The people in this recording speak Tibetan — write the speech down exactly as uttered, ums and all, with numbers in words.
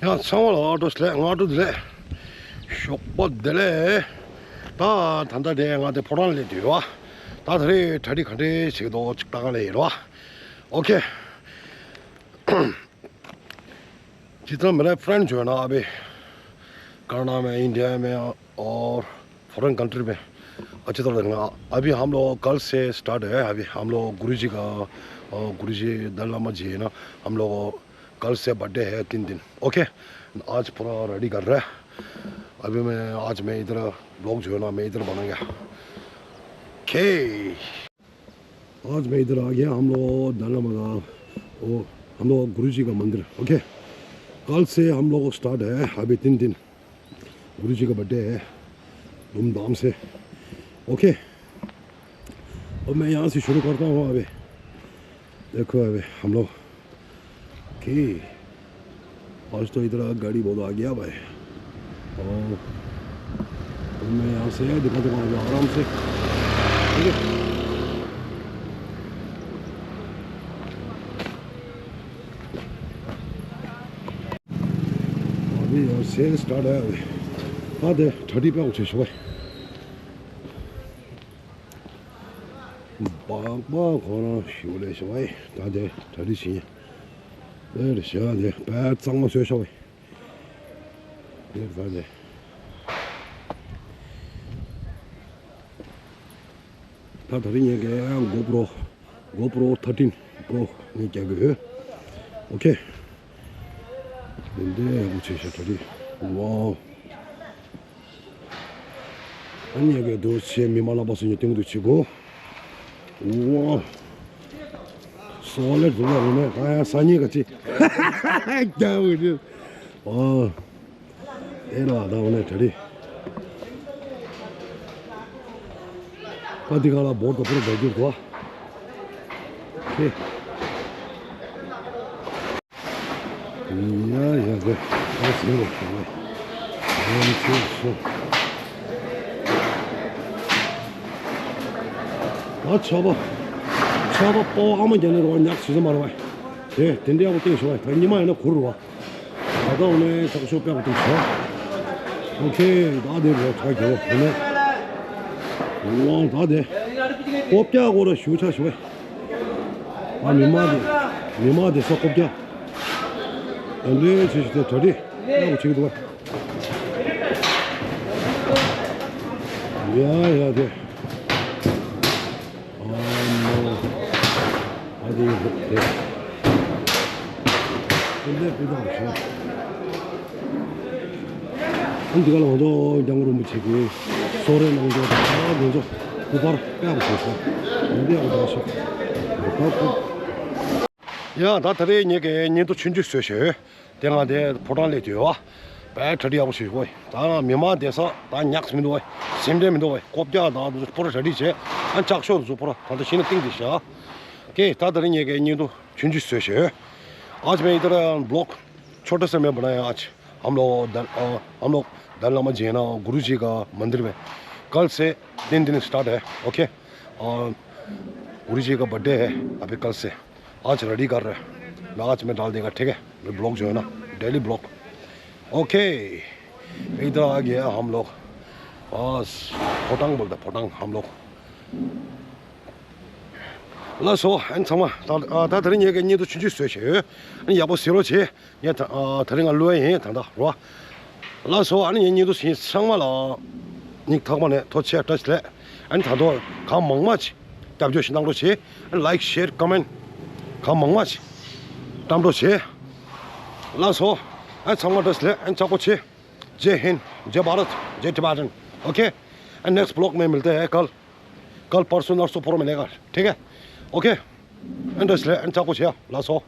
ཡང་ཚང་མ་ལ་བཀྲ་ཤིས་བདེ་ལེགས། སྔ་དྲོ་བདེ་ལེགས། ཞོགས་པ་བདེ་ལེགས། ད་ད་ལྟ་དེ་ང་དེ་ཕོ་བྲང་སླེབས་དུས་བ། ད་ད་རེས་གྲ་སྒྲིག་ག་འདྲས་བྱེད་ཀྱི་འདུག་ཅིག་ལྟ་ག་ལ་ཡིན་རོ། ཨོ་ཁེ། जितना मेरा फ्रेंड जो है ना, अभी करना में, इंडिया में और फॉरेन कंट्री में अच्छी तरह रहना। अभी हम लोग कल से स्टार्ट है। अभी हम लोग गुरुजी का, अ, गुरुजी दलाई लामा जी है ना, हम लोग कल से बर्थडे है, तीन दिन। ओके, आज पूरा रेडी कर रहा है। अभी मैं, आज मैं इधर ब्लॉग जो है ना, मैं इधर बनाऊंगा। ओके। आज मैं इधर आ गया, हम लोग दलाई लामा का, वो, हम लोग गुरुजी का मंदिर। ओके, कल से हम लोग स्टार्ट है, अभी तीन दिन गुरुजी का बर्थडे है, धूमधाम से। ओके, अब मैं यहाँ से शुरू करता हूँ अभी। देखो अभी हम लोग कि आज तो इधर गाड़ी बहुत आ गया भाई। और मैं यहाँ से दिखा दूंगा अभी आराम से। ठीक है। अभी यहाँ से स्टार्ट है अभी। हाँ दे, थर्टी पे उठे शोर। बाबा घोड़ा शिवले शोर। हाँ दे, थर्टी सी। ཨེ་རེད་ཤག་དེ་པད་གཙང་མ་བཟོས་ཤག་བས། དེ་ད་དེ། ད་ད་རིང་ངས་གའི་གོ་པྲོ་གོ་པྲོ་ཐར་ཊིན་པྲོ་ངས་རྒྱག་གི་ཡོད། ཨོ་ཁེ། དེ་འདྲའི་ཡག་པོ་བྱས་ཤག་ད་རིང་། ཝའོ། ཨ་ནི་ཡ་གི་དུ་ཆེ་མི་མ་ལ་པ་སུ་ཉི་སྟེང་དུ་ཆི་གོ། ཝའོ། སོ་ལེ་རུ་ལ་རུ་ནས་ད་ཡ་ས་ཉི་ག་ཅི། རྒྱ་བོ་རི། ཨོ། ཨེ་ལ་ད་འོ་ནས་དྲ་རི། པ་འདི་ག་ལ་བོར་དུ་པུར་བ་རྒྱུར་དུ་བ། ཁེ། ཡ་ཡ་རེད། ཨ་ཟེར་བ་ཞིག་རེད། ཡང་ཅིག་སོ། ད་ཆར་པ། ཆར་པ་པོ་ཨ་མ་རྒྱ་ནས་རོ་ཉག་ཟེར་ས་མ་རེད་བ། དེ་དེ་འདྲའི་ཨ་མ་སྟེང་ཞོག་བ། ད་ཉི་མ་ཡིན་ན་འཁུར་རོ་བ། ད་ལྟ་འོ་ནས་ཆག་ཤོག་པད་པ་སྟེང་ཞོག་ཨོ་ཁེ། ད་དེ་རོ་ཆག་རྒྱོ་བ་ནས། ཝང་ད་དེ། ཀོ་པྱ་གོ་ར་ཞུ་ཆ་ཞོག་བ། ཨ་མི་མ་དེ། མི་མ་དེ་ས་ཀོ་པྱ། ཨ་འདྲའི་ཆེ་ཞིག་དེ་གྲ་སྒྲིག་ཡག་པོ་བྱེད་ཀྱི་འདུག་བ། ཡ་ཡ་དེ། ཨ་མོ། ཨ་དེ་དེ། དེ་འདྲའི་སྤུས་དག་རེད་ཤག་ཨ་འདི་ག་ལ་ང་ཚོ་སྐྱབས་མགོན་རིན་པོ་ཆེ་གི་གསོལ་རས་གནང་རྒྱུ་དང་ང་ཚོ་སྐུ་པར་དཔེ་ཡག་པོ་བྱས་ཤག་འདི་ཡག་པོ་བྱས་ཤག་ཡ་ད་ད་རེས་ངེད་ཀྱི་བརྙན་ཐུང་ཆུང་ཆུང་བཟོས་ཤག་དེ་ང་དེ་ཕོ་བྲང་སླེབས་དུས་བ། དཔེ་གྲ་སྒྲིག་ཡག་པོ་བྱས་ཤག་ད་མི་མང་བསྡད་ས་ད་ཉག་མི་འདུག་བ། སེམས་ཁྲལ་མི་འདུག་བ། ཀོ་པྱ་དང་དེ་ཚོ་པུ་ར་གྲ་སྒྲིག་བྱས། ཨ་ལྕགས་ཤོག་དེ་ཚོ་པུ་ར་ད་ལྟ་ཤིང་ནགས་སྟེང་དེ་བཞག་ཀེ་ད་ད་རེས་ངེད་ཀྱི་བརྙན་ཐུང་ཆུང་ཆུང་བཟོས་ཤག आज मैं इधर ब्लॉग छोटा सा मैं बनाया आज। हम लोग दल-, अ, हम लोग दलाई लामा जी है ना, गुरु जी का मंदिर में। कल से तीन दिन स्टार्ट है, ओके? अ, गुरु जी का बर्थडे है अभी कल से। आज रेडी कर रहे हैं। मैं, आज मैं डाल देगा, ठीक है? मैं ब्लॉग जो है ना, डेली ब्लॉग। ओके, इधर आ गया हम लोग। बस, फोटांग बोलते, फोटांग हम लोग। ལགས་སོ། ཨ་ནི་ཚང་མ་ད་ཨ་ད་དེ་རིང་ངེད་ཀྱི་བརྙན་ཐུང་ཆུང་ཆུང་བཟོས་བྱས་ཡོད། ཨ་ནི་ཡག་པོ་གཟིགས་རོགས་བྱེད། ངས་ད་ཨ་དེ་རིང་ང་ལོས་ཡིན་ད་ལྟ་རོ། ལགས་སོ། ཨ་ནི་ངའི་བརྙན་ཐུང་གཟིགས་མཁན་ཚང་མ་ལ་སྙིང་ཐག་པ་ནས་ཐུགས་རྗེ་ཆེ་བཀྲ་ཤིས་བདེ་ལེགས། ཨ་ནི་ད་དུང་གང་མང་མང་ཅིག་རྒྱབ་སྐྱོར་ཞིག་གནང་རོགས་བྱེད། ཨ་ནི་ལའིཀ་ཤེར་ཀོ་མེན་གང་མང་མང་ཅིག་བཀྲམ་རོགས་བྱེད། ལགས་སོ། ཨ་ནི་ཚང་མ་བཀྲ་ཤིས་བདེ་ལེགས། ཨ་ནི་ཚ་པོ་ཆེ། जय हिंद, जय भारत, जय टिबेटन। ओके, नेक्स्ट ब्लॉग में मिलते हैं कल। कल परसों नरसों पूरा मिलेगा, ठीक है? ओके, इंटरेस्ट है, अच्छा कुछ है, लासो।